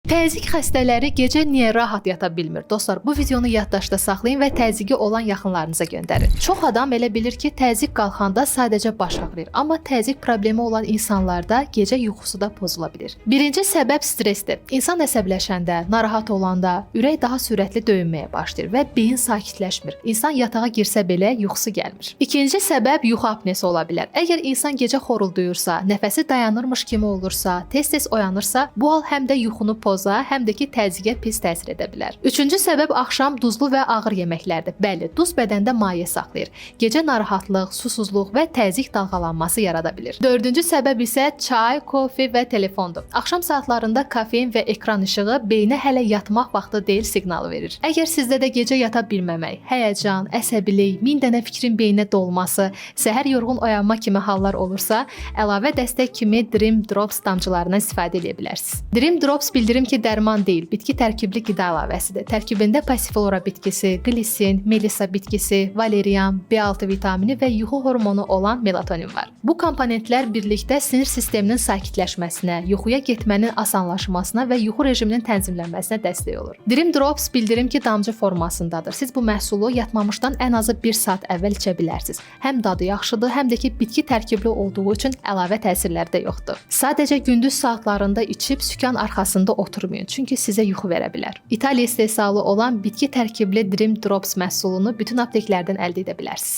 Təzyiq xəstələri gecə niyə rahat yata bilmir? Dostlar, bu videonu yaddaşda saxlayın və təzyiqi olan yaxınlarınıza göndərin. Çox adam elə bilir ki, təzyiq qalxanda sadəcə baş ağrıyır, amma təzyiq problemi olan insanlarda gecə yuxusu da pozula bilir. Birinci səbəb stressdir. İnsan əsəbləşəndə, narahat olanda ürək daha sürətli döyünməyə başlayır və beyin sakitləşmir. İnsan yatağa girsə belə yuxusu gəlmir. İkinci səbəb yuxu apnesi ola bilər. Əgər insan gecə xorulduyursa, nəfəsi dayanırmış kimi olursa, tez-tez oyanırsa, bu hal həm də yuxunu poza, həm də ki təzyiqə pis təsir edə bilər. Üçüncü səbəb axşam duzlu və ağır yeməklərdir. Bəli, duz bədəndə maye saxlayır. Gecə narahatlıq, susuzluq və təzyiq dalğalanması yarada bilir. Dördüncü səbəb isə çay, kofe və telefondur. Axşam saatlarında kofein və ekran işığı beynə hələ yatmaq vaxtı deyil siqnalı verir. Əgər sizdə də gecə yata bilməmək, həyəcan, əsəbilik, min dənə fikrin beynə dolması, səhər yorğun oyanma kimi hallar olursa, əlavə dəstək kimi Dream Drops damcılarından istifadə edə bilərsiniz. Dream Drops bildirim ki, dərman deyil, bitki tərkibli qida əlavəsidir. Tərkibində passiflora bitkisi, glisin, melissa bitkisi, valerian, B6 vitamini və yuxu hormonu olan melatonin var. Bu komponentlər birlikdə sinir sisteminin sakitləşməsinə, yuxuya getmənin asanlaşmasına və yuxu rejiminin tənzimlənməsinə dəstək olur. Dream Drops bildirim ki, damcı formasındadır. Siz bu məhsulu yatmamışdan ən azı 1 saat əvvəl içə bilərsiniz. Həm dadı yaxşıdır, həm də ki bitki tərkibli olduğu üçün əlavə təsirləri də yoxdur. Sadəcə gündüz saatlarında içib sükan arxasında oturmayın, çünki sizə yuxu verə bilər. İtaliya istehsalı olan bitki tərkibli Dream Drops məhsulunu bütün apteklərdən əldə edə bilərsiniz.